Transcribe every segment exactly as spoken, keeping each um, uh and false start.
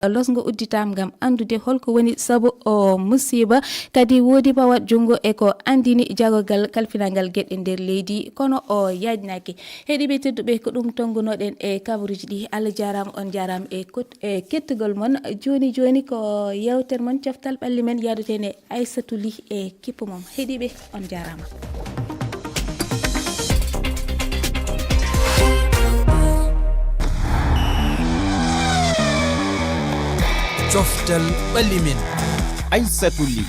losngo udditaama ngam anndude holko woni sabu o musiiba, kadi woodi pawat junngo e ko anndini jagogal kalfinangal geɗe nder leydi, kono o yaajnaaki. Heɗiiɓe tedduɓe, ko ɗum tonngunoɗen e kabaruuji ɗi. Allah jaaraama, on jaaraama e kot-, e kettugol mon. Jooni jooni ko yeewtere mon, coftal ɓalli men, yaadude e Aissatou Ly e kippu mum. Heɗiiɓe, on jaaraama. Coftal ɓalli men. Aissatou Ly.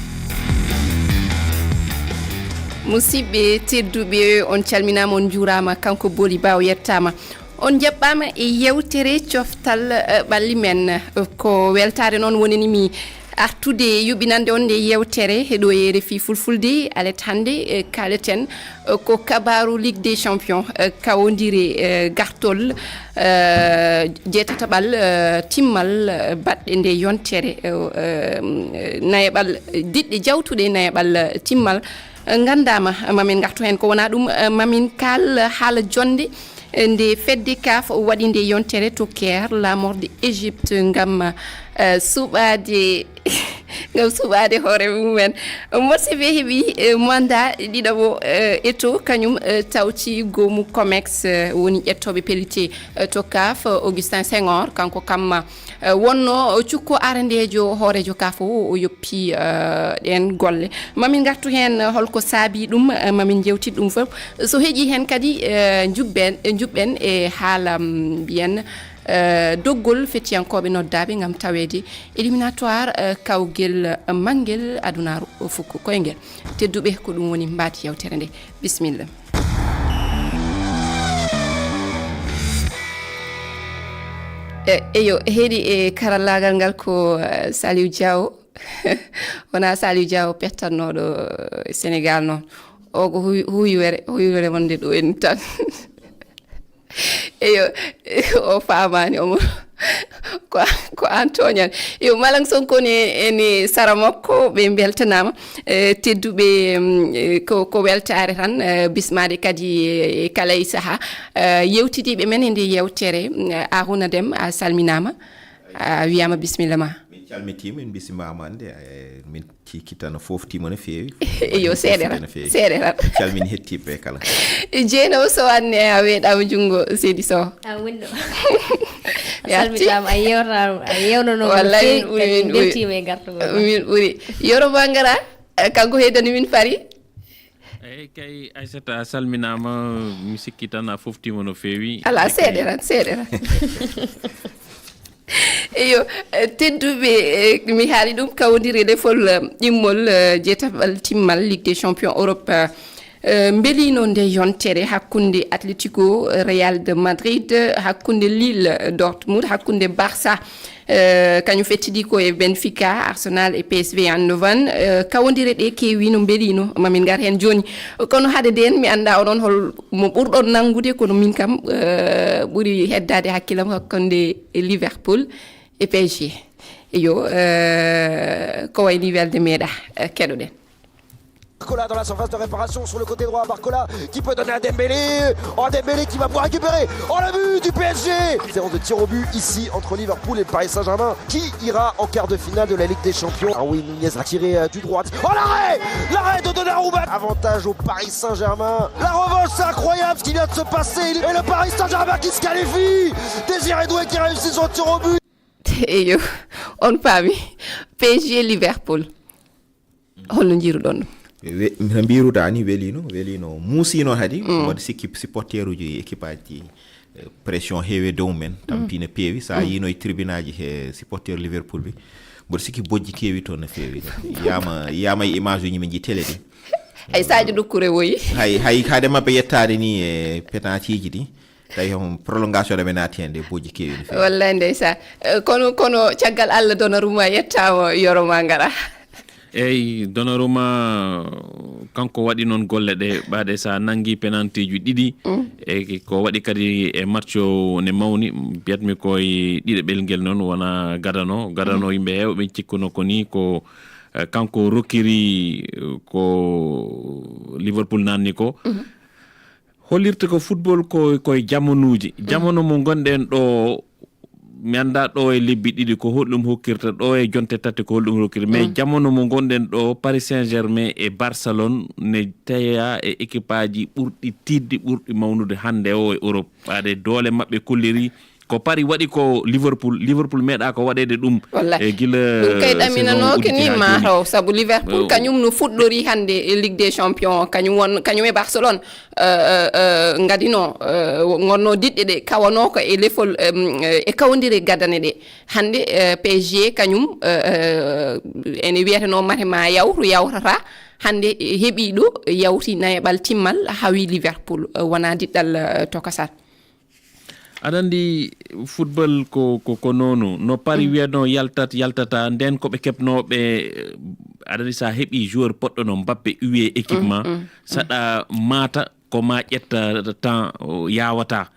Musidɓe tedduɓe, on calminaama, on njuuraama. Kanko Boli Ba o yettaama. On njaɓɓaama e yeewtere coftal, eh, ɓalli men. Ko weltaare noon wonani mi artude yuɓinande on nde yeewtere he ɗo e R F I Fulfulde. Alet hannde, eh, kaaleten, eh, ko kabaaru Ligue des Champions, eh, kawondire, eh, gartol, eh, jeetataɓal, eh, timmal, eh, baɗɗe nde yontere, eh, eh, nayaɓal, diɗɗe jawtuɗe nayaɓal, eh, timmal. Eh, nganndaama, eh, mamin ngartu heen. Ko wonaa ɗum, eh, mamin kaal haala jonnde, eh, nde fedde kaf waɗi nde yontere to Caire, laamorde Égypte, ngam, eh, suɓaade, ngam suɓaade hoore mumen. Morsi ɓe heɓi, eh, mandat ɗiɗaɓo, eh, Eto'o, kañum, eh, tawti goomu Comex, eh, woni ƴettooɓe pellitte, eh, to kaf, Augustin Senghor, kanko kam, eh, wonno cukko arandeejo hooreejo kaf o, o yoppi, eh, ɗeen golle. Mamin ngartu heen, eh, holko saabi ɗum, eh, mamin njewtit ɗum fof. So heƴi heen kadi, eh, njubben, eh, njuɓɓen e haala, mm, mbiyen, eh, doggol fetiyankooɓe noddaaɓe ngam taweede éliminatoire, eh, kawgel, eh, manngel adunaaru fukko koyngel. Tedduɓe, ko ɗum woni mbaadi yewtere nde. Bisimilla. E, eyo, heedi e karallaagal ngal ko, eh, Saliou Diaw. Wonaa Saliou Diaw pettannooɗo, eh, Sénégal noon. O ko huy-, huywere, huywere wonde ɗo en tan. Eyo, o faamaani, omo ko, ko aan tooñani. Yo Malang Sonko ne, ene sara makko, ɓe mbeltanaama. Eh, tedduɓe, mm, eh, ko, ko weltaare tan, eh, bismaade kadi, eh, e kala e sahaa. Eh, yewtidiiɓe men e nde yewtere, mm, Arouna Deme, a salminaama, a wiyaama bisimilla ma. Min calmitiima, min mbisimaama hannde, eh, min Ci kittana fooftiima no feewi. Eyo, seeɗa tan, seeɗa tan. Calmini hettiiɓe kala. Jeynaba Sow, aan ne a weeɗaama junngo, seydi Sow. A wonno. A salmitaama, a yeewtaama, a yeewnanooma no feewi, kadi min mbeltiima e gartugol ma. Min ɓuri. Yoro Mangara, eh, kanko heddani min fari. Eyi kay, Aissata, a salminaama, mi sikki tan a fooftiima no feewi. Alaa, seeɗa tan, seeɗa tan. Eyo, eh, tedduɓe, eh, mi haali ɗum, kawondire lefol, eh, ɗimmol, eh, jeetaɓal timmal Ligue des Champions Europe, eh, eh, mbeliino nde yontere hakkunde Atletico, eh, Real de Madrid, eh, hakkunde Lille, eh, Dortmund, hakkunde Barça, eh, kañum fettidi ko e Benfica, Arsenal e P S V Eindhoven. Eh, kawondire ɗe keewino, mbeliino, mamin ngar heen jooni. Kono hade ndeen, mi anndaa onon hol mo ɓurɗon nanngude, kono min kam, eh, ɓuri heddaade hakkilam hakkunde Liverpool e P S G. Eyo, eh, ko wayi ni welde meeɗa, eh, keɗoɗen. Barcola dans la surface de réparation sur le côté droit. Barcola qui peut donner à Dembélé. Oh, Dembélé qui va pouvoir récupérer. Oh, le but du P S G. Séance de tir au but ici entre Liverpool et le Paris Saint-Germain. Qui ira en quart de finale de la Ligue des Champions? Darwin Nunez a tiré, euh, du droit. Oh, l'arrêt. L'arrêt de Donnarumma. Avantage au Paris Saint-Germain. La revanche, c'est incroyable ce qui vient de se passer. Et le Paris Saint-Germain qui se qualifie. Désiré Doué qui réussit son tir au but. Eyo, on paami. P S G Liverpool. Holno njiiruɗon ɗum? We-, no mbiruɗaa ni, weliino, weliino, muusiino kadi. Mm. Mboɗo sikki supporteruuji équipe aji, eh, pression heewi e dow men, tampi no peewi. So a yiino e tribune aji he supporter Liverpool ɓe, mboɗo sikki bojji keewi toon no feewi. Yiyama, yiyama e image uji min nji télé ɗi. Hay Sadio Doucouré woyi. Hay, hay haade maɓɓe yettaade ni e penalty ji ɗi. Tawi hon prolongation ɗo ɓe naati heen ɗe bojji keewi no feewi. Wallay ndeysaan. Eh, kono, kono caggal Allah Donnarumma yettaama, Yoro Mangara. Eyi, Donnarumma kanko waɗi noon golle ɗe, ɓaade so a nanngi penalty ji ɗiɗi. Mm. E ko waɗi kadi e match o ne mawni, mbiyatmi ko e ɗiɗaɓel ngel noon, wona gadano. Gadano, mm, yimɓe heewɓe cikkuno ko ni ko, eh, kanko rokkiri, eh, ko Liverpool naanni ko. Mhm. Hollirta ko football ko, ko e jamanuuji. Mm. Jamanu mo ngonɗen ɗo, mi anndaa ɗo e lebbi ɗiɗi ko holɗum hokkirta, ɗo e jonte tati ko holɗum hokkirta. Mais jamono mo ngonɗen ɗo, Paris Saint-Germain e Barcelone ne teya e équipe aji ɓurɗi tiiɗde, ɓurɗi mawnude hannde o e Europe. Ɓaade doole maɓɓe kolliri ko Paris waɗi ko Liverpool. Liverpool meeɗa ko waɗeede ɗum. Wallahi. E gila ɗum kay ɗaminanooke ni mataw, sabu Liverpool kañum no fuɗɗori hannde e Ligue des Champions, kañum won, kañum e Barcelone. Ngadino ngonno diɗɗe ɗe kawanoo ko e lefol, e kawndire gadane ɗe. Hannde P S G kañum ene wiyateno mate ma yawtu, yawtata. Hannde heɓi ɗo, yawti nayaɓal timmal, hawi Liverpool, wona diɗɗal tokosal. Aɗa anndi, football ko, ko, ko noonu. No Paris wiyatno yaltat, yaltata, nden ko ɓe keɓnooɓe, aɗa anndi, so a heɓi joueur poɗɗo no Mbappe, uwe équipe ma, saɗa maata, ko ma ƴetta temps, o yawata.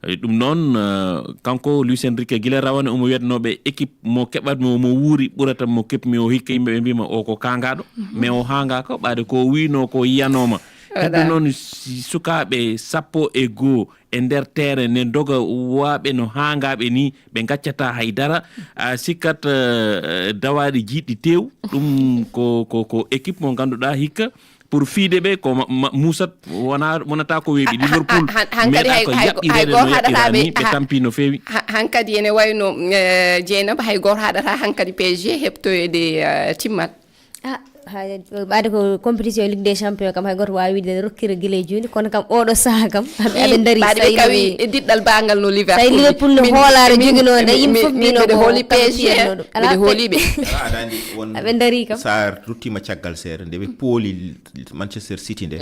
E, ɗum noon, eh, kanko Luis Enrique gila rawane omo wiyatnooɓe équipe mo keɓat mo, mo wuuri ɓurata mo keɓmi o hikka, yimɓe ɓe mbima o ko kaangaɗo, mais o haangaaka, ɓaade ko o wiino ko yiyanooma. Hedde noon si-, sukaaɓe sappo e goo e nder terrain ne ndoga waaɓe no haangaaɓe ni, ɓe ngaccata hay dara. A sikkat, eh, dawaaɗi jiiɗɗi tew, ɗum ko, ko, ko équipe mo ngannduɗaa hikka pour fiide ɓe ko ma-, ma-, musat, wona, wonata ko weeɓi. Liverpool han-, han-, hankadi meeɗa hay, ko hay, yaɓɓireede hay no goto yaɓɓiraa haɗata ɓe, ni, ɓe ha-, tampi no feewi. Ha-, hankadi ene wayno, eh, Jeynaba, hay goto haɗata hankadi P S G heɓtoyde, eh, timmal. Ah, hay, ɓaade ko compétition Ligue des Champions kam, hay goto waawi wiide ne rokkira gila e jooni, kono kam oɗo saha kam, aɓe, aɓe ndari, ɓaade ɓe kawi e diɗɗal bangal no Liverpool. Tawi Liverpool no hoolaare joginoo nde, yimɓe fof mbino ko hooli P S G, mbiɗo hooli ɓe. Aɗa anndi won aɓe ndari kam. So a ruttiima caggal seeɗa, nde ɓe pooli Manchester City nde,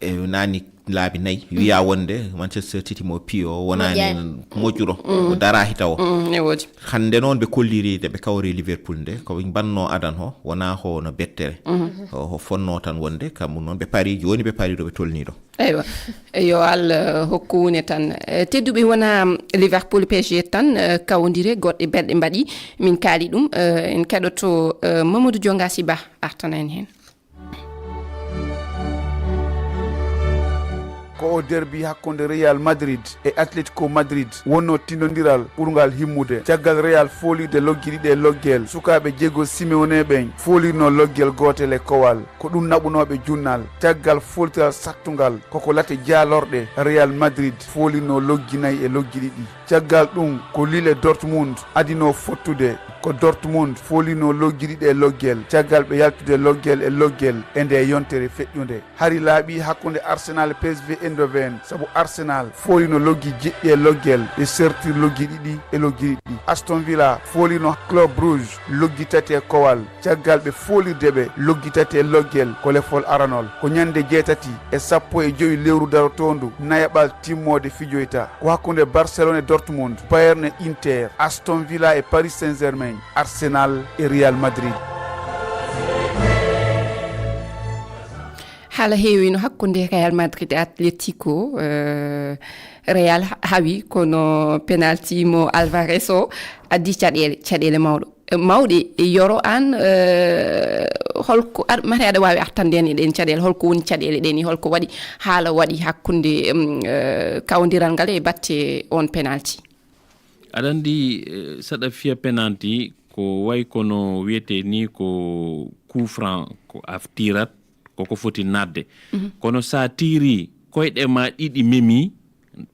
e naani laabi nayi, wiya wonde Manchester City mo piyo wonaani moƴƴuɗo, o daraaki tawo. Mm, ne woodi. Hannde noon ɓe kolliri nde ɓe kawri Liverpool nde, ko ɓe mbanno adan ho, wona ho no bettere. Ho, ho fonno tan wonde, kamɓe noon ɓe pari, jooni ɓe pari ɗo ɓe tolni ɗo. Eywa. Yo Allah hokku wune tan. Eh, tedduɓe, wona Liverpool P S G tan, eh, kawndire, goɗɗe belɗe mbaɗi. Min kaali ɗum, eh, en keɗoto, eh, Mamadou Diongasi Ba artana en heen. Ko o derbi hakkunde Real Madrid e Atletico Madrid wonno tindondiral ɓurngal himmude. Caggal Real foolirde loggi ɗiɗi e loggel, sukaaɓe Diego Simeone ɓen foolirno loggel gootel e kowal. Ko ɗum naɓunooɓe junnal. Caggal fooltiral sattungal, koko late jaalorɗe, Real Madrid foolirno loggi nayi e loggi ɗiɗi. Caggal ɗum, ko Lille e Dortmund adinoo fottude. Ko Dortmund foolirno loggi ɗiɗi e loggel, caggal ɓe yaltude loggel e loggel e nde yontere feƴƴunde. Hari laaɓi hakkunde Arsenal e P S V Eindhoven, sabu Arsenal foolirno loggi jeɗɗi e loggel, ɓe serti loggi ɗiɗi e loggi ɗiɗi. Aston Villa foolirno Club Brugge loggi tati e kowal, caggal ɓe foolirde ɓe loggi tati e loggel ko lefol aranol. Ko ñande jeetati e sappo e jowi lewru darotoondu nayaɓal timmoode fijoyta. Ko hakkunde Barcelone e Dortmund, Bayern e Inter, Aston Villa e Paris Saint-Germain, Arsenal e Real Madrid. Haala heewino hakkunde Real Madrid e Atletico, eh, Real ha-, hawi, kono penalty mo Alvarez o addi caɗeele, caɗeele mawɗo, mawɗe. Yoro, aan, eh, holko ar-, mate aɗa waawi artande en e ɗeen caɗeele? Holko woni caɗeele ɗe ni? Holko waɗi haala waɗi hakkunde, em, eh, kawndiral ngal e batte on penalty? Aɗa anndi, eh, saɗa fiya penalty, ko way kono wiyetee ni ko coup franc, ko a tiirat, koko foti naatde. Kono sa tiiri, koyɗe ma ɗiɗi memi,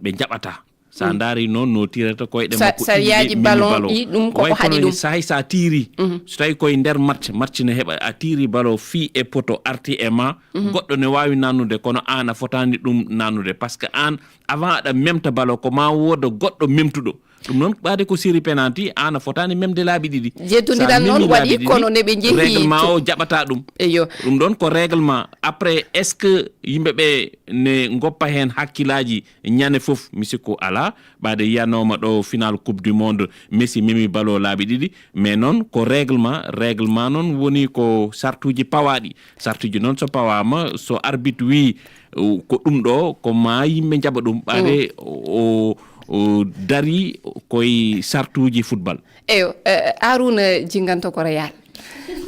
ɓe njaɓata. Sa ndaari noon no tiirata koyɗe makko ɗiɗi, yaaji memi ballon, ballon. Ɗi ɗum koko haɗi ɗum. Sa hay sa tiiri, so tawi koye nder match, match ne heɓa, a tiiri ballon fii e poto arti e ma, goɗɗo ne waawi nannude, kono aan a fotaani ɗum nannude. Parce que aan, avant aɗa memta ballon, ko ma wooda goɗɗo memtuɗo. Ɗum noon, ɓaade ko série penalty, aan a fotaani memde laabi ɗiɗi. Jeddondiral noon waɗi, kono nde ɓe njehi règlement o jaɓata ɗum. Eyo. Ɗum ɗoon ko règlement. Après, est-ce que yimɓe ɓe ne ngoppa heen hakkillaaji ñande fof? Mi sikku alaa. Ɓaade yiyanooma ɗo final Coupe du Monde, Messi memi ballon laabi ɗiɗi. Mais noon ko règlement. Règlement noon woni ko sartuuji pawaaɗi. Sartuuji noon so pawaama, so arbitre wii, uh, ko ɗum ɗo, ko ma yimɓe njaɓa ɗum. Ɓaade o, o darii koye sartuuji football. Eyo, eh, Arouna jinganto ko Real.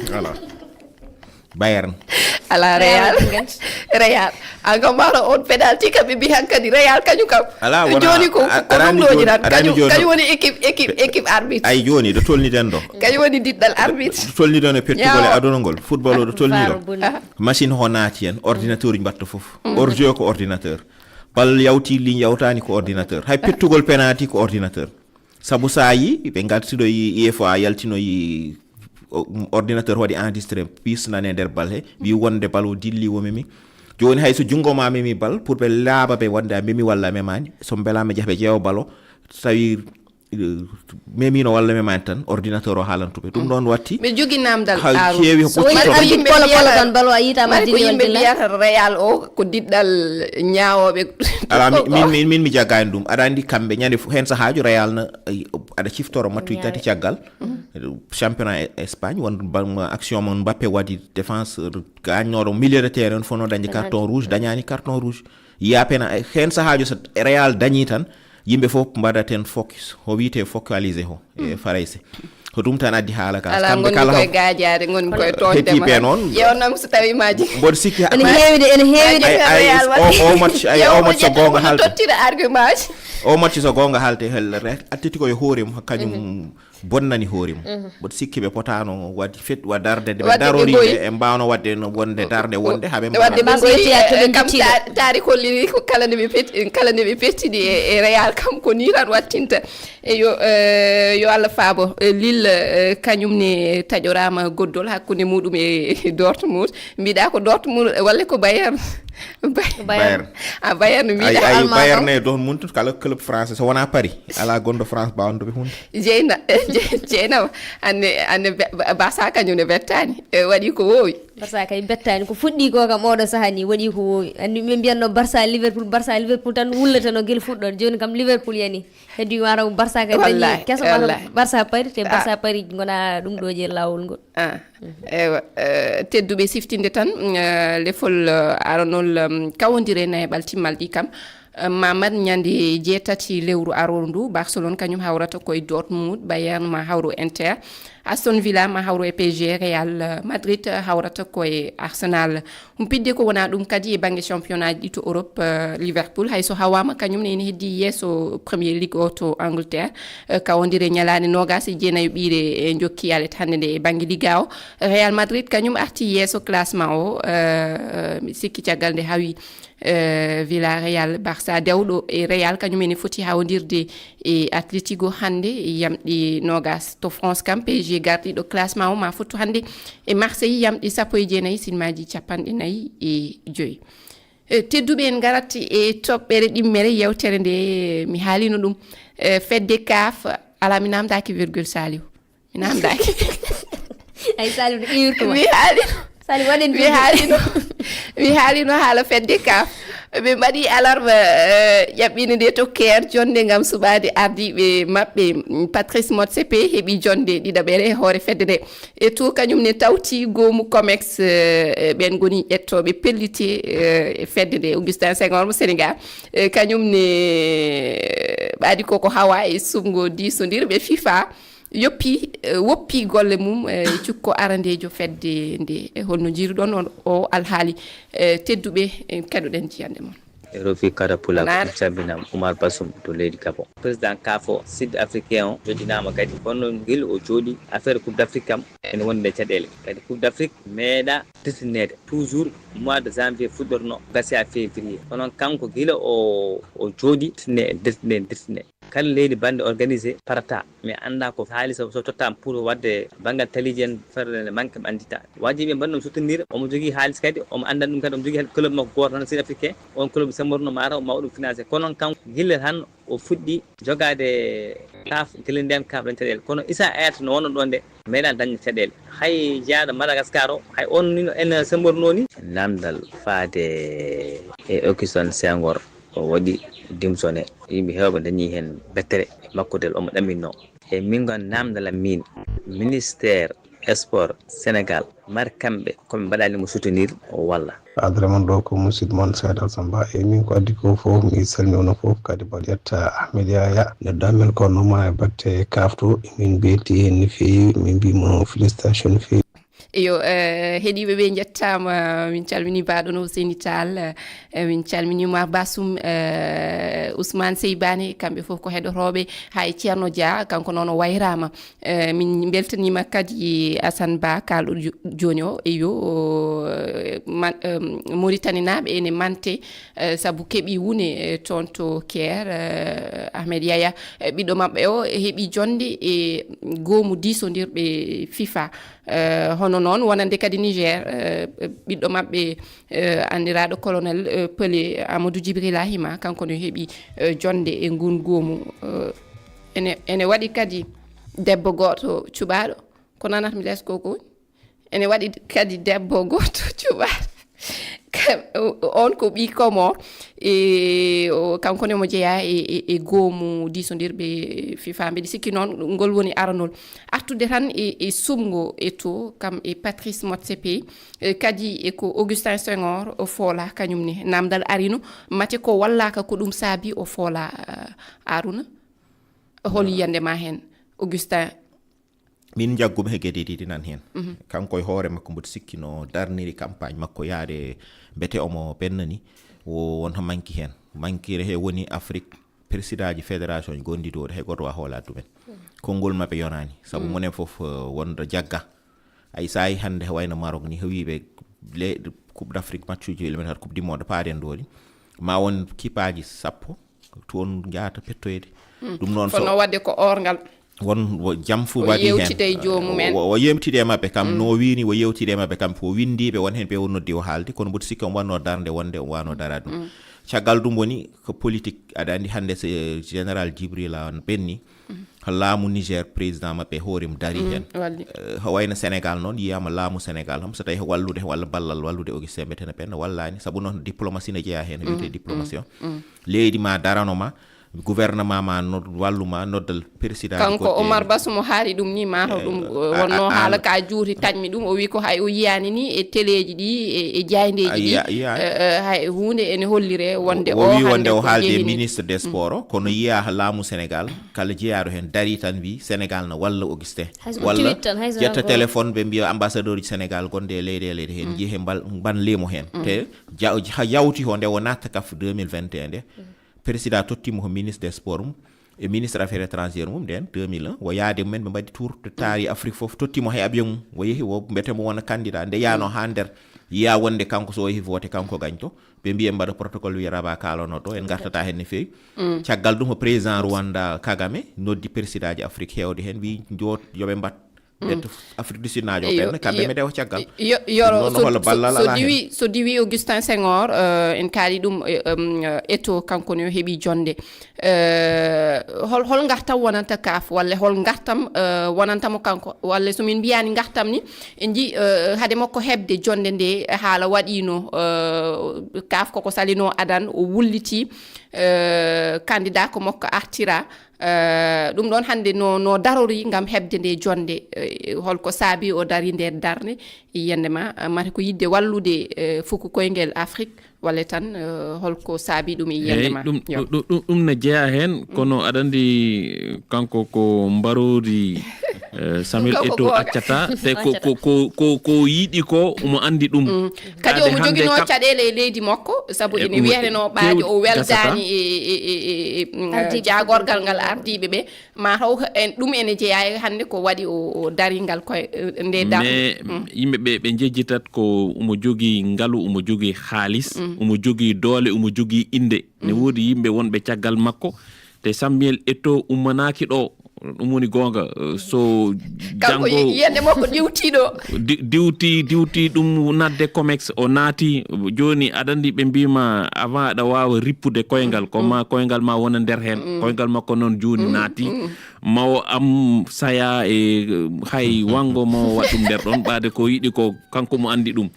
Voilà. Bayern. Ala Real. Real. An kam mbaɗo on penalty kam, ɓe mbi hankadi Real kañum kam. Ala, wona, joni ko, a- ko aɗa ɗum andi ɗo joni, jiran. Aɗa andi kañum joni. Kañum woni équipe, équipe, équipe arbitre. Ay, joni ɗo tolniɗen ɗo. Kañum woni diɗɗal arbitre. Ɗo tolniɗon e pettugol e aduna ngol. Football o ɗo tolniɗo. Machine ho naati hen, ordinateur uji mbatta fof. Hors jeu ko ordinateur. Bal yawti ligne, yawtani ko ordinateur. Hay pettugol penalty ko ordinateur. Sabu sa yi ɓe ngartiɗoyi, UEFA yaltinoyi, o- ordinateur waɗi enregistré, piis nane nder bal he, wi wonde bal o dilli, o memi. Joni hay so junngo ma memi bal, pour ɓe laaɓa ɓe wonde a memi walla a memani, so mbelama ɓe jaha ɓe ƴeewa bal o, so tawi, eh, memino walla memani tan, ordinateur o haalantu ɓe. Ɗum ɗon watti. Ɓe jogi namdal. Hay aaru. Keewi ko so woni ɓuccito. Arbitre polo polo ɗon balo a yiita ma. Mari ko dilli yimɓe walla mbiyata Real o ko diɗɗal ñaawoɓe. Ala, mi- min, min, min mi jaggani ɗum. Aɗa andi kamɓe ñande fof, hen sahaajo Real na, ay, aɗa ciftoro mattuji tati caggal. Championnat e- Espagne, won ba- action mo Mbappé waɗi, défense gañnoɗo milieu de terrain fof no dañi carton rouge, dañani carton rouge. Yiya pena, hen sahaajo so Real dañi tan, yimɓe fof mbaɗat hen focus, ho wiyete focalisé ho e Farayse. Ko ɗum tan addi haala ka. Ala, kamɓe ngoni kala koye gaajaade, ngoni koye toñde heddiiɓe ma noon. Yewnam so tawi maji. Mboɗo sikki ha- Ene heewi de, ene heewi de. Ay, ay, o- o match, ay, o match so goonga haalte. Tottira argument ji. O match so goonga haalte, hel re- Atletico e hoore mum, kañum bonnani hoore mum. Mboɗo sikki ɓe potano waɗi fet- wa darde nde ɓe darori ɓe e mbawno waɗde no wonde darde wonde haɓe wadde ɓe mbawa- Ɓe goyi, eh, kam ta- taari kolliri ko kala nde ɓe pet- kala nde ɓe pettidi e, e Real kam ko ni tan wattinta. E yo, eh, yo Allah faabo, eh, Lille, eh, kañum ne taƴoraama goddol hakkunde muɗum e Dortmund. Mbiɗa ko Dortmund walla ko Bayern? Bay- Bayern. A Bayern mbiɗa. Ay, ay, Alman Bayern kam. E Dortmund kala club français so wona Paris, ala gonɗo France bawanɗo ɓe hunde. Jeyna, Jeyna, anne, anne Be- Be- Barça kañum ne bettani. E waɗi ko wowi. Barça kay bettani ko fuɗɗi ko kam oɗo saha ni waɗi ko wowi. Anndi min mbiyatno Barça Liverpool, Barça Liverpool tan wullatano gila fuɗɗo. Joni kam Liverpool yani. Heddi wara Barça kay dañi keso ma. Wallahi. Barça Paris te Barça Paris gona ɗum ɗo je lawol ngol. Ah, ewa, eh, tedduɓe siftinde tan, eh, lefol, eh, aranol, em, kawodire nayaɓal timmal ɗi kam, eh, mamat ñande jeetati lewru aroru ndu, Barcelone kañum hawrata koye Dortmund, Bayern ma hawro Inter, Aston Villa ma hawro e P S G, Real, eh, Madrid, eh, hawrata koye Arsenal. Humpitde ko wona ɗum kadi e bannge championnat ji ɗi to Europe, eh, Liverpool, hay so hawaama, kañum ne ene heddi yeeso Premier League o to Angleterre. Eh, kawodire ñalaande noogas e jeenayo ɓiire e jokki alet hannde nde e bannge Liga o. Real Madrid kañum arti yeeso classement o, eh, eh, mi sikki caggal nde hawi, eh, Villarreal, Barça dewɗo e Real kañum ene foti hawodirde e Atletico hannde e yamɗi noogas. To France kam, P S G gardiiɗo classement o ma fottu hannde e Marseille yamɗi sappo e jeenayi, sinmaaji capanɗe nayi e joyi. E, tedduɓe, en ngarat e toɓɓere ɗimmere yewtere nde, mi haalino ɗum. E, fedde kaaf, ala mi namdaki virgule Saliou. Mi namdaki. Ay, Saliou, ɗo iwirtuma. Mi haali. Saliou, waɗen mi video. Haalino. Mi haalino haala fedde kaaf. Ɓe mbaɗi alarba, eh, ƴaɓɓinde nde to Caire, jonde ngam suɓaade ardiiɓe maɓɓe, mm, Patrice Motsepe heɓi jonde ɗiɗaɓere e hoore fedde nde. E to kañum ne tawti goomu Comex, eh, ɓen ngoni ƴettooɓe pelliti, eh, e fedde nde Augustin Senghor mo Sénégal. Eh, kañum ne, eh, ɓaadi koko hawa e suɓngo diisondirɓe FIFA. Yoppi, eh, woppi golle mum, eh, cukko arandeejo fedde nde. E holno njiiruɗon on o alhaali? Eh, tedduɓe, en keɗoɗen jiyande mon. Rofi Karapula, salminam, Oumar Bassoum to leydi Gabon. Président kaaf o sud africain o joɗɗinaama kadi, kono ngel o jooɗi affaire Coupe d'Afrique kam ene wonde caɗeele. Kadi Coupe d'Afrique meeɗa dirtineede. Toujours mois de janvier fuɗɗorno, gasi ha février. Kono kanko gila o, o jooɗi, dirtine, dirtine, dirtine. Kala leydi bande organisé parata, mi annda ko haalis o so tottaama pour waɗde banngal taliiji en, fedde nde manque mi anndita. Wajibi ɓe mbaɗa ɗum soutenir, omo jogii haalis kadi, omo annda ɗum kadi, omo jogii club makko gooto tan, sud africain, on club semborno mata o ma waɗum financé. Kono kanko gila tan o fuɗɗi jogaade kaaf, gila ndiyam kaaf dañ caɗeele. Kono isa ayata no wonno ɗon de, meeɗa dañde caɗeele. Hay jeyaaɗo Madagascar o, hay on ni no en semborno ni. Namdal faade e Augustin Senghor. O waɗi démissionné. Yimɓe heewɓe dañi heen bettere e makkudel, omo ɗaminno. E min ngon namdal am min, ministère sport Sénégal, mar kamɓe ko ɓe mbaɗani mo soutenir o walla? Adre mon ɗo ko musidɗo mon Saydal Samba. E min ko addi ko fof, mi salmi onon fof, kadi mbaɗ yetta Ahmed Yaya. Neɗɗo amen ko noma e batte kafto, min mbelti heen no feewi, min mbi mo félicitation no feewi. Eyo, eh, heɗiiɓe ɓe njettaama, min calmini baaɗo no Seyni Tall, eh, min calmini ma Basum, eh, Ousmane Seybani, kamɓe fof ko heɗotooɓe, hay Ceerno Dia, kanko noon o wayraama. Eh, min mbeltaniima kadi Assane Ba, kaalɗo jo-, jooni o, eyo, eh, man-, eh, Mauritanie naaɓe ene mante, eh, sabu keɓi wune, eh, toon to Caire, eh, Ahmed Yaya, eh, ɓiɗɗo maɓɓe o heɓi jonde e goomu diisondirɓe FIFA. Eh, hono noon wonande kadi Niger, eh, ɓiɗɗo maɓɓe, eh, anndiraaɗo colonel, eh, Pelé Amadou Djibril Ahima, kanko ne heɓi, eh, jonde e ngun goomu. Eh, ene, ene waɗi kadi debbo gooto cuɓaaɗo, ko nanat mi les ko ko woni? Ene waɗi kadi debbo gooto cuɓaaɗo. Ka-, o-, on ko ɓii Comore, e, o, kanko ne mo jeyaa e, e, e goomu diisondirɓe FIFA. Mbeɗa sikki noon ngol woni aranol. Artude tan e, e suɓngo e to, kam e Patrice Motsepe, e, kadi e ko Augustin Senghor o foola kañum ne. Namdal arino, mate ko wallaaka ko ɗum saabi o foola, eh, Aruna? Hol yiyannde ma heen, Augustin? Min njaggumi he geɗe ɗiɗi nan heen. Mhm. Kanko e hoore makko mboɗo sikki no darniri campagne makko yaade mbete omo ɓenna ni, o won to manki heen. Mankire he woni Afrique, présidentji fédération gonɗi ɗo, hay goto wa hoolaade ɗumen. Konngol maɓɓe yonaani. Sabu Mm. monen fof, eh, wonɗo jagga. Ay, so a yi hannde wayno Maroc ni, heewiiɓe le-, Coupe d'Afrique, matchuji éliminatoire Coupe du Monde paaɗen ɗo ni. Ma won kipaaji sappo, toon njahata pettoyde. Mm. Ɗum noon Kono so waɗde ko orngal. Won wo-, jam fof O waɗi heen. Yewtida e joomum en. Wo, wo yewtida e maɓɓe kam, Mm. no o wiini, wo yewtida e maɓɓe kam, ko winndiiɓe, won heen ɓe o noddi o haaldi, kono mboɗo sikki omo wannoo darnde wonde o waano daraade ɗum. Mm. Caggal ɗum woni ko politique, aɗa anndi hannde so, eh, général Djibril a on ɓenni, Mm. ko laamu Niger président maɓɓe hoore mum dari Mm, heen. walli. Eh, ko wayno Sénégal noon, yiyaama laamu Sénégal kam, so tawi ko wallude walla ballal wallude Augustin Mbete no ɓenna, wallaani, sabu noon diplomatie ne jeyaa heen, wiyetee Mm, diplomatie o. mm, mm. Leydi ma darano ma, gouvernement ma nod-, wallu ma, noddal président Kanko Omar Bass mo haali ɗum ni, ma taw ɗum, Eh, eh, a, wonno a, haala a, ka juuti taƴmi ɗum, o wi ko hay o yiyaani ni e teleeji ɗi, e, e jaayndeeji A ɗi, yiya-, yiyaani. eh, eh, hay huunde ene hollire wonde O, o o wi hannde wonde o ko haalde e jehini. ministre des Mm. sports o, kono yiya laamu Sénégal, kala jeyaaɗo heen darii tan wi Sénégal na walla Augustin. Hay so Walla tweet tan, hay so ƴetta ko téléphone ɓe mbiya ambassadeur uji Sénégal gonɗe e leyɗeele heen, Mm. njehe mbal-, mban leemo heen. Mm. Te ja-, ha yawti ho nde o natta kaf deux mille vingt et un nde, Mm. président tottiimo ko ministre des sports mum e ministre affaires étrangères mum, nden deux mille un, o yaade mumen, ɓe mbaɗi tour, ɓe taari Afrique fof, tottiimo hay avion mum, o yehi, o mbete mo wona candidat. Nde yaano Mm. ha nder, yiya wonde kanko so o yehi vote, kanko gañto, ɓe mbiya ɓe mbaɗa protocole, wiya Rabat kaalano to, en gartata heen no feewi. Mm. Caggal ɗum, ko président Rwanda Kagame noddi présidentji Afrique heewde heen, wi njoot, yoɓe mbat Mm. ɓe to Afrique du Sud naajo Yo, ɓen, kamɓe yo, mede o caggal. yo, yo, Ɗum noon so, holo so, ballal so alaa heen. diwi, so diwi Augustin Senghor, eh, en kaali ɗum, eh, em, eh, Eto'o, kanko ne o heɓi jonde. Eh, hol, hol ngartam wonanta kaaf, walla hol ngartam, eh, wonanta mo kanko? Walla so min mbiyaani ngartam ni, en nji, eh, hade makko heɓde jonde nde, haala waɗiino, eh, kaaf koko salino adan, o wulliti, eh, candidat ko makko artira. Eh, ɗum ɗon hannde no, no darori ngam heɓde nde jonde, eh, holko saabi o dari nder darnde? Yiyannde ma, eh, mate ko yiɗde wallude, eh, fuku koyngel Afrique, walla tan, eh, holko saabi ɗum? Yiyannde Eey, ma. ɗum, Yo. ɗum, ɗum, ɗum ne jeyaa heen, Mm. kono aɗa anndi, eh, kanko ko mbaroodi, eh, Samuel Kanko Eto'o gooto. accata, te ko, ko, ko, ko, ko yiɗi ko, omo anndi ɗum. Mm. Kadi Ade omo hannde joginoo kam caɗeele e leydi makko, sabu E, ene um, wiyateno ɓaajo keewɗi o weldaani gasata. e, e, e, e, e, mm, Ardiiɓe jaagorgal ngal ardiiɓe ɓe. Ma taw en, ɗum ene jeyaa e hannde ko waɗi o, o daringal koye, eh, nde darnde. Mais, Mm. yimɓe ɓe, ɓe njejjitat ko omo jogii ngalu, omo jogii haalis, Mm. omo jogii doole, omo jogii innde. Ne Mm. woodi yimɓe wonɓe caggal makko. Te Samuel Eto'o ummanaaki ɗo. Ɗum woni goonga, eh, so Kanko janngo yi-, yiyannde makko diwtiiɗo. Di-, diwti, diwti ɗum naatde Comex, o naati. Jooni, aɗa anndi ɓe mbiima avant aɗa waawa rippude koyngal, ko Mm. ma koyngal ma wona nder heen. Mm. Koyngal makko noon jooni Mm, naati. mm. Ma o am saya e, eh, hay wanngo mo waɗ ɗum nder ɗoon, ɓaade ko yiɗi ko kanko mo anndi ɗum.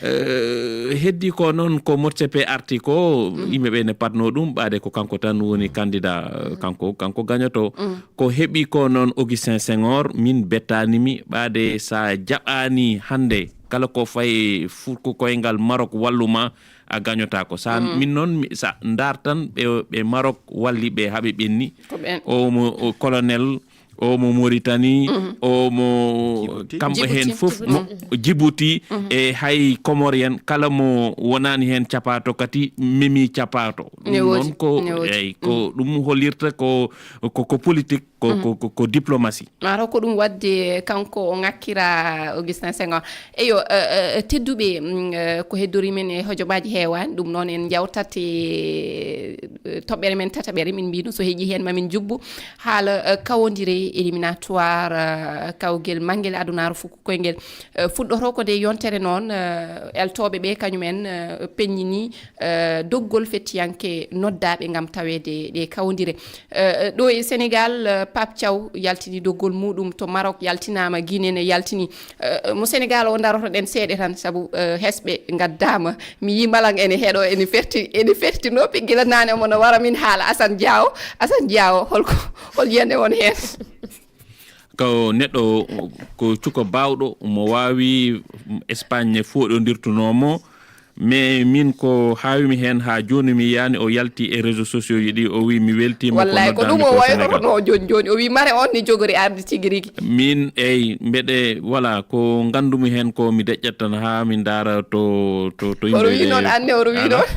Eh, heddi ko noon ko Motsepe arti ko, Mm. yimɓe ɓe ne patno ɗum, ɓaade ko kanko tan woni candidat, eh, kanko, kanko gañoto. Mm. Ko heɓi ko noon Augustin Senghor, min bettaani mi, ɓaade sa jaɓaani hannde, kala ko fayi furko koyngal Maroc wallu ma, a gañotaako. Sa Mm. min noon, mi, sa ndaar tan ɓe, ɓe Maroc walli ɓe haɓe ɓenni. Ko ɓen. O mo, o colonel O mo Mauritanie, o mo kamɓe heen fof, Djibouti. Djibouti, e hay Comorien, kala mo wonaani heen capaato kadi memi capaato. Ɗum noon ko, eyi, ko ɗum hollirta ko, ko, ko politique, ko, ko, ko, ko diplomatie. Mataw ko ɗum waɗde kanko o ŋakkira Augustin Senghor. Eyo, eh, eh, tedduɓe, mm, eh, ko heddorii men e hojomaaji heewaani, ɗum noon en njawtat e, eh, toɓɓere men tataɓere, min mbino so heƴii heen ma min njubbo haala, eh, kawondire éliminatoire, eh, kawgel manngel adunaaru fof koyngel, eh, fuɗɗoto ko nde yontere noon, eh, eltooɓe ɓe kañum en, eh, peññini, eh, doggol fettiyanke noddaaɓe ngam taweede ɗe kawondire. Eh, ɗo e Sénégal, eh, Pape Thiaw yaltini doggol muɗum, to Maroc yaltinaama, Guinée ne yaltini. Eh, mo Sénégal o darotoɗen seeɗa tan, sabu, eh, hesɓe ngaddaama. Mi yii Malang ene heɗo, ene ferti, ene ferti noppi gila naane omo no wara min haala Assane Diawo. Assane Diawo, holko, hol yiyannde won heen? Ko neɗɗo, ko cuko baawɗo, mo waawi Espagne ne fooɗondirtunoo mo. Mais min ko haawimi heen haa jooni mi yiyaani o yalti e réseaux sociaux ji ɗi, o wi mi weltiima ko Wallaahi, ko noddaami ɗum o ko Sénégal. Wayrotono jooni jooni. O wi mare on ne jogori arde tigi rigi. Min, eyi, mbeɗe, voilà, ko nganndumi heen ko mi deƴƴat tan haa mi ndaara to, to, to Oɗo wi yimɓe noon, anne oɗo wi Ala. Noon.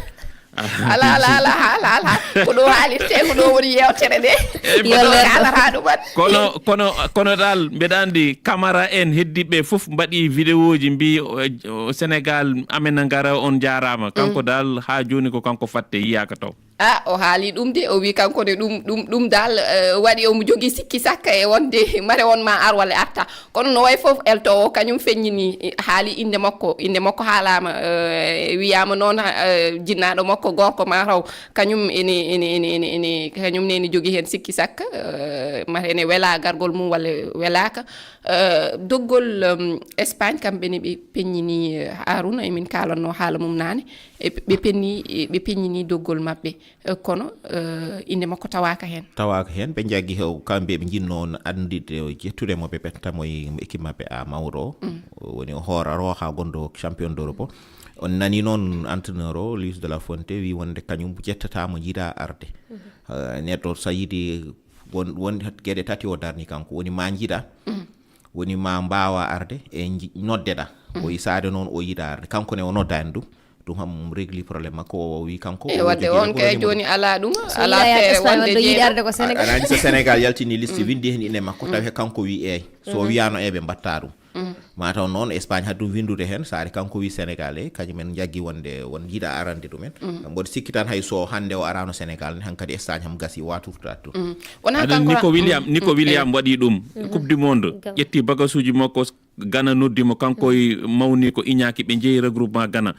Ala, ala, ala, ala, ala. Ko ɗo haalirte, ko ɗo woni yewtere nde. Eyi, Ko ɗo mbaɗa- kaalata ɗum, anne. Kono, kono, kono dal, mbeɗa anndi Camara en heddiɓe fof mbaɗi vidéoji mbi o, o Sénégal amen a ngara, on jaaraama. Kanko dal haa jooni ko kanko fatte yiyaaka taw. Ah, o haali ɗum de, o wi kanko ne ɗum, ɗum, ɗum dal, eh, waɗi omo jogii sikki sakka e wonde mare on ma ar walla arta. Kono no wayi fof elto o kañum feññini, eh, haali innde makko, innde makko haalaama, eh, wiyaama noon, eh, jinnaaɗo makko gorko mataw kañum ene, ene, ene, ene, ene, kañum ne ene jogii heen sikki sakka, eh, mata ene welaa gargol mum walla welaaka. Eh, doggol, em, Espagne, kamɓe ne ɓe peññini, eh, Harouna, emin kaalanno haala mum naane. E ɓe penni, e ɓe peññini doggol maɓɓe. Eh, kono, eh, innde makko tawaaka heen. Tawaaka heen, ɓe njaggi he o, kamɓe ɓe njinnoo on annditde o, ƴettude mo ɓe ɓetta mo e équipe maɓɓe A mawɗo o. Mm. O woni o hoora rooha gonɗo champion d'Europe o. On nani noon entraîneur o, Luis de la Fuente, wi wonde kañum ƴettata mo, yiɗa arde. Mhm. Eh, neɗɗo so yiɗi won, won geɗe tati o darni kanko. Woni ma njiɗa, mhm, woni ma mbaawa arde e nji-, noddeɗa. Mhm. O yi saade noon o yiɗa arde. Kanko ne o noddaani ɗum. Ɗum ham regli problème makko, o wi kanko e o wadde jogiiɗo on kay problème jooni ɗum. Alaa ɗum, So alaa yiɗa yaade feere Espagne wonde wadde yiɗi jeeɗo. Arde ko A-, Sénégal. Aɗa anndi so Sénégal yaltini liste, mm, winndi heen ine makko, tawi, mm, kanko wi eey. So, mm, wiyaano eey ɓe mbaɗta ɗum. Mm. Mataw noon Espagne haɗum winndude heen, saare kanko wi Sénégal eey, kañum en njaggi wonde won yiɗa arande ɗum en. Mm. Mboɗo sikki tan hay so hannde o araano Sénégal ne, hankadi Espagne ham gasi, o waturtaat toon. Mm. Wonaa aɗa anndi kanko Nico ra-, William, mm, Nico, mm, William eey, waɗi ɗum, mm, Coupe du Monde, mm, ƴetti bagasuuji makko, Ghana noddi mo, kanko e mawni ko iñaaki, ɓe njehi regroupement Ghana.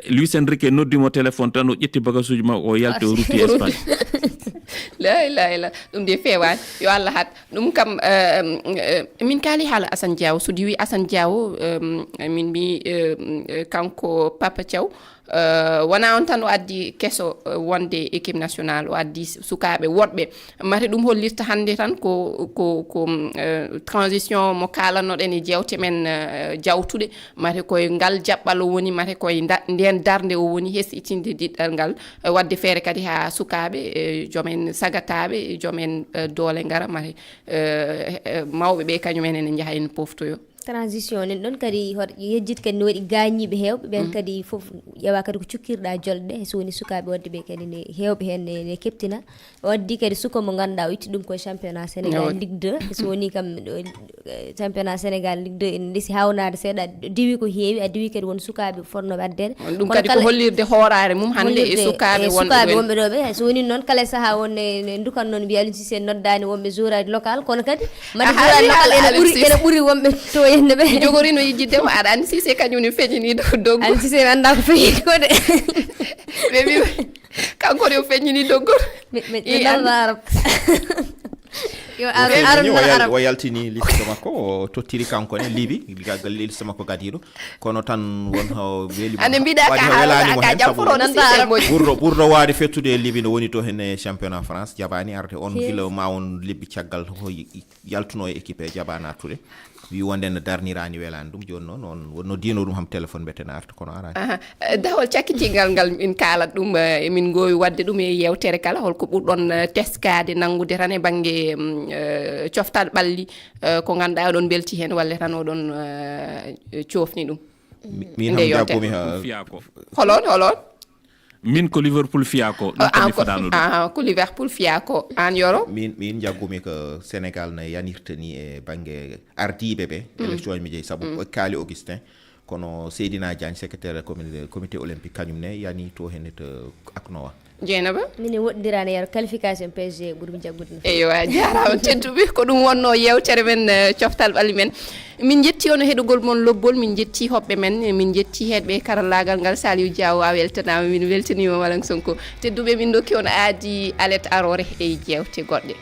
Luis Enrique noddi mo téléphone tan, o ƴetti bagasuuji makko, o yalti, o rutti Espagne. La ilaha illa, ɗum de feewaani. Yo Allah haɗ. Ɗum kam, eh, eh, min kaali haala Assane Diawo. So diwi Assane Diawo, eh, min mbi, eh, eh, kanko Papa Thiaw, eh, wona on tan o addi keso, eh, wonde équipe nationale, o addi s-, sukaaɓe woɗɓe. Mate ɗum hollirta hannde tan ko, ko, ko, eh, transition mo kaalannoɗen e jeewte men, eh, jawtuɗe. Mate koye ngal jaɓɓal o woni, mate koye nda-, nden darnde o woni, hesɗitinde diɗɗal ngal, eh, waɗde feere kadi haa sukaaɓe, eh, joom en sagataaɓe, joom en, eh, doole ngara, mate, eh, eh, mawɓe ɓe kañum en ene njaha ene poftoyo. Transition nen ɗon kadi hoto yejjit kadi ne waɗi gaañiiɓe heewɓe ɓeen. Mm. Kadi fof ƴeewa kadi ko cukkirɗa jolɗe, so woni sukaaɓe waɗde ɓe kadi ne heewɓe heen ne, ne keptina. O addi kadi suka mo ngannduɗaa o itti ɗum ko championnat Sénégal, ne waɗi Ligue deux. So woni kam ɗo, eh, championnat Sénégal Ligue deux ene ɗesi hawnaade seeɗa, diwi ko heewi, a diwi kadi won sukaaɓe fotnooɓe addeede. Ɗum kono kadi ko kala hollirde hooraare mum hannde e hollirde sukaaɓe e wonɓe sukaaɓe ɓe. Wonɓe ɗo ɓe. So woni noon kala sahaa won ne, ne ndukan noon mbiya Aliou Cissé noddaani wonɓe joueur local, kono kadi mbaɗi a haali joueur local haala ene Aliou ɓuri, Cissé. Ene ɓuri wonɓe to henne ɓe. Mi jogoriino yejjitde mo, aɗa anndi Cissé kañum ne feññini dow doggu. Aliou Cissé mi anndaa ko feññini ko de. Ɓe mbi kanko ne o feññini doggol. Mi, mi, mi I nalno an- Arab. Yo O Arab, Arab feññini, o nal yal-, Arab. O yaltini liste makko, o tottiri kanko ne Libi, gaggal liste makko gadiiɗo. Kono tan won ho weeli mo. Ande mbiɗa waɗi ka ho haala welaani mo ka heen, jam sabu furo Nanta Cissé Arab. Moƴƴi. Ɓurɗo, ɓurɗo waawde fettude e Libi no woni to henne championnat France, jaɓaani arde on. Yes. Gila ma on lebbi caggal ho y-, y-, yaltuno e équipe e jaɓaani artude. Wi wonde no darniraani welaani ɗum, jooni noon on wonno diino ɗum ham téléphone mbeten arta kono araani. Aha. Eh, dawol cakkitingal ngal min kaalat ɗum, eh, min ngoowi waɗde ɗum e yewtere kala, holko ɓurɗon eh, teskaade nanngude tan e bannge mm, eh, coftal ɓalli, eh, ko ngannduɗaa oɗon mbelti heen walla tan oɗon eh, coofni ɗum? Min Nde ham yewtere. Jaggumi ha Fiyaako. Holon holon? Min ko Liverpool fiyaako, ɗum tan mi faɗaano ɗum. Ah, ko Liverpool fiyaako. Aan Yoro? Min, min jaggumi ko Sénégal no yanirta ni e bannge ardiiɓe ɓe élection mi jeyi, sabu ko Kaali Augustin, kono Seydina Diagne, secrétaire comité, comité olympique, kañum ne yani to henne to Aknoa. Jeynaba? Minen woɗɗondirani yaro qualification P S G ɓurmi jaggude no feewi. Eywa, jarama tedduɓe, ko ɗum wonno yewtere men eh, coftal ɓalli men. Min jetti on heɗugol mon lobbol, min jetti hoɓɓe men, min jetti heɗɓe karallagal ngal. Saliou Diaw a weltanama, min weltanima Malang Sonko. Tedduɓe, min dokki on aadi alet arore e jewte goɗɗe.